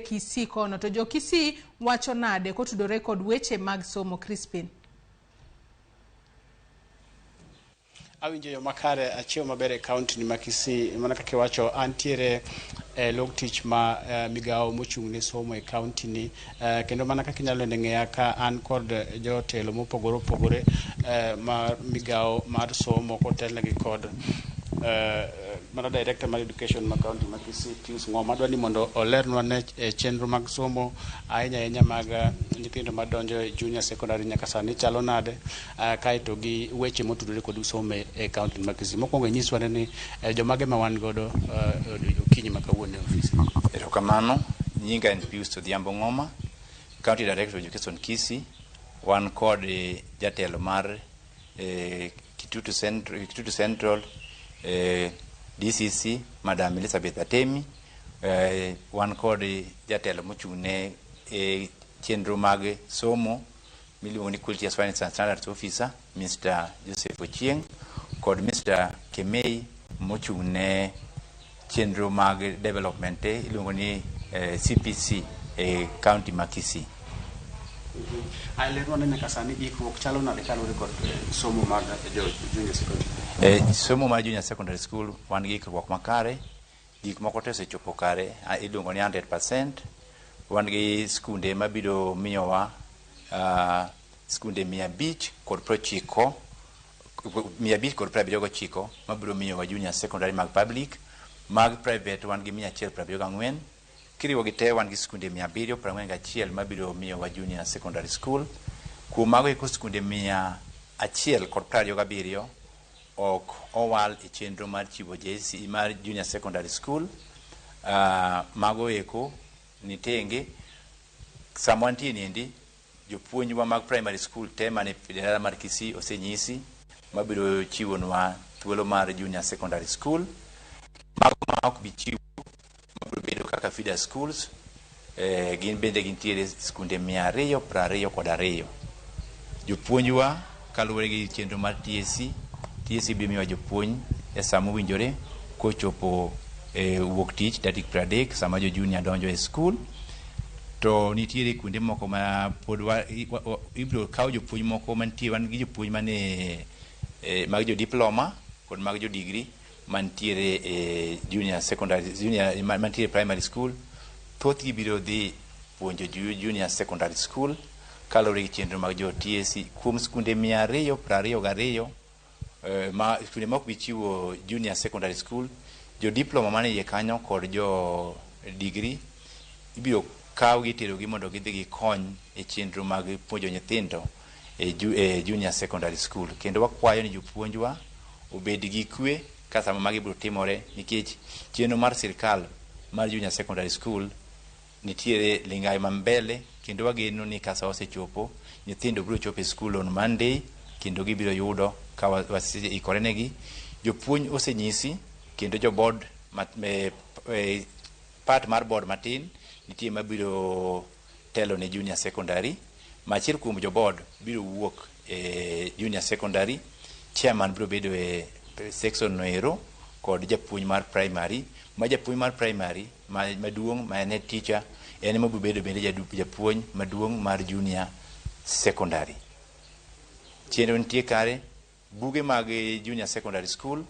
Kisii kono to jo Kisii wacho nade kotudore kod weche mag somo Crispin? Awinjo yo makare achiew maber e kaunti ni ma Kisii mana kaka iwacho antiere e log tich ma migawo mochung' ne somo e kaunti ni kendo mana kaka inyalo neno ng'eya ka an kod jotelo mopogore opogore ma migawo mar somo kotelnegi kod mana director mar education ma kaunti ma Kisii Pius Ng'oma. Adwa ni mondo olernwa ne chenro mag somo ahinya ahinya mag nyithindo madonjo e junior secondary nyaka sani chalo nade, kaeto gi weche motudore kod somo e kaunti ma Kisii. Mokwongo inyiswa ni jomage ma wan godo okinyi ma kawuono e ofis. Erokamano, nyinga en Pius Odhiambo Ng'oma, County Director of Education Kisii. Wan kod jatelo mar Kitutu Central, Kitutu Central DCC Madam Elizabeth Atemi. Wan kod jatelo mochung' ne chenro mag somo miluongo ni Quality Assurance and Standards Officer Mr. Joseph Ochieng kod Mr. Kemei mochung' ne chenro mag development iluongo ni CPC e county ma Kisii. Lerwa ne nyaka sani ikruok chalo nade kaluwore kod somo mag jo junior secondary? Somo mar junior secondary school wan gi ikruok makare, gik moko te osechopo kare, iluongo ni 100%. Wan gi skunde mabiro miyowa skunde 590, 579 mabiro miyowa junior secondary mag public. Mag private wan gi 174. Kiriwo gi te wan gi skunde 741 mabiro miyowa junior secondary school. Kuom mago eko skunde 127 ok owal e chenro mar chiwo JC mar junior secondary school. Mago eko ni tenge. Sama wantie niendi, jopuonjwa mag primary school te mane dala mar Kisii osenyisi mabiro chiwonwa thuolo mar junior secondary school. Mago ma ok bi chiwo mabiro bedo kaka feeder schools, gin bende gintiere skunde 222. Jopuonjwa kaluwore gi chenro mar TSC, TSC biro miyowa jopuonj e sama owinjore kochopo wuok tich tarik 30 sama jo junior donjo e school. To nitiere kuonde moko ma pod ibiro kaw jopuonj moko mantie, wan gi jopuonj mane mag jo diploma kod mag jo degree mantiere e junior secondary, junior mantiere primary school. Thothgi biro dhi puonjo junior secondary school kaluwore gi chenro mag jo TSC. Kuom skunde 222 ma skunde ma ok bi chiwo junior secondary school, jo diploma mane iye kanyo kod jo degree ibiro kaw gi iterogi mondo gidhi gikony e chenro mag puonjo nyithindo e junior secondary school. Kendo wakwayo ni jopuonjwa obed gi kwe ka sama magi biro timore, nikech chenro mar sirkal mar junior secondary school nitiere lingae ma mbele, kendo wageno ni ka sa osechopo, nyithindo biro chopo e school on Monday kendo gibiro yudo ka waseikore negi. Jopuonj osenyisi kendo jo board part mar board matin nitie mabiro telo ne junior secondary, ma achiel kuom jo board biro wuok e junior secondary, chairman biro bedo e section no ero kod japuonj mar primary, ma japuonj mar primary maduong' ma en head teacher en ema biro bedo bende japuonj maduong' mar junior secondary. Chenro nitie kare. Buge mag junior secondary school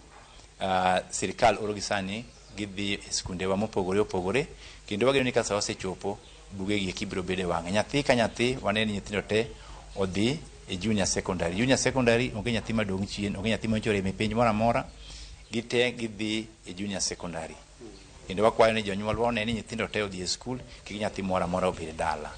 sirikal oro gi sani gidhi e skundewa mopogore opogore, kendo wageno ni ka sa osechopo buge gi eki biro bedo e wang'e nyathi ka nyathi. Waneno ni nyithindo te odhi e junior secondary. Junior secondary onge nyathi madong' chien, onge nyathi manyocha orem e penj moro amora, gite gidhi e junior secondary. Kendo wakwayo ni jonyuolwa one ni nyithindo te odhi e skul, kik nyathi moro amora obed dala.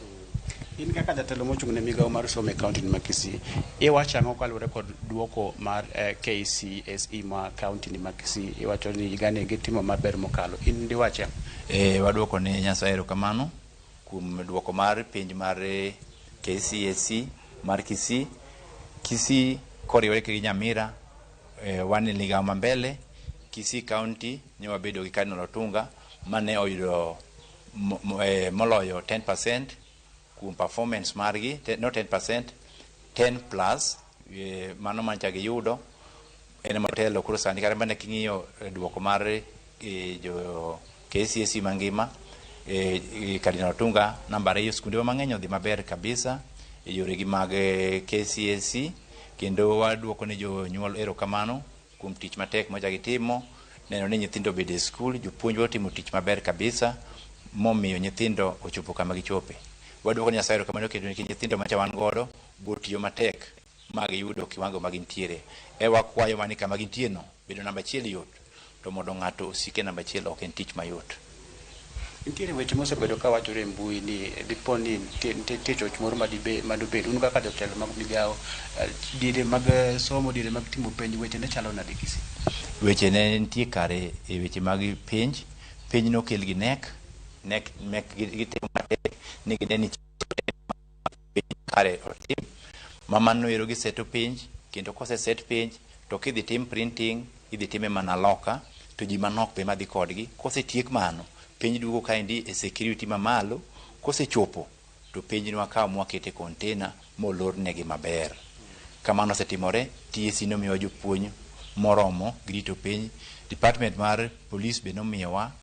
In kaka jatelo mochung' ne migawo mar somo e kaunti ma Kisii, iwacho ang'o kaluwore kod duoko mar KCSE ma kaunti ni ma Kisii? Iwacho ni higani gitimo maber mokalo. In diwache ang'o? Waduoko ne Nyasaye erokamano kuom duoko mar penj mar KCSE mar Kisii. Kisii koriwore gi Nyamira, wan e migawo ma mbele. Kisii County ne wabedo gi Cardinal Otunga mane oyudo moloyo 10% kuom performance margi, not 10%, 10 plus, mano mancha giyudo en ema otelo. Koro sani kata mana king'iyo duoko mar jo KCSE mangima, Cardinal Otunga namba 2, skundewa mang'eny odhi maber kabisa e yoregi mag KCSE, kendo waduoko ne jonyuol erokamano kuom tich matek macha gitimo neno ni nyithindo obedo e skul. Jopuonj otimo tich maber kabisa momiyo nyithindo ochopo kama gichope. Waduoko ne Nyasaye erokamano kendo nikech nyithindo macha wan godo botiyo matek ma giyudo kiwango ma gintiere. E wakwayo mani kama gintie no, bedo namba 1 yot, to mondo ng'ato osik e namba 1 ok en tich mayot. Nitiere weche mosebedo ka wachore e mbui ni dipo ni nitie choch moro madobed un kaka jotelo mag migawo diere mag somo, diere mag timo penj, weche ne chalo nade Kisii? Weche ne nitie kare e weche mag penj. Penj nokel gi KNEC. KNEC mek gitimo matek ni gine ni penj kare otim. Mamano ero giseto penj, kendo koseset penj to kidhi tim printing idhi time mana loka to ji manok be madhi kodgi. Kosetiek mano, penj duogo kaendi e security mamalo. Kosechopo to penj nwakawo mwakete container molornegi maber. Kamano osetimore. TSC nomiyowa jopuonj moromo girito penj. Department mar police be nomiyowa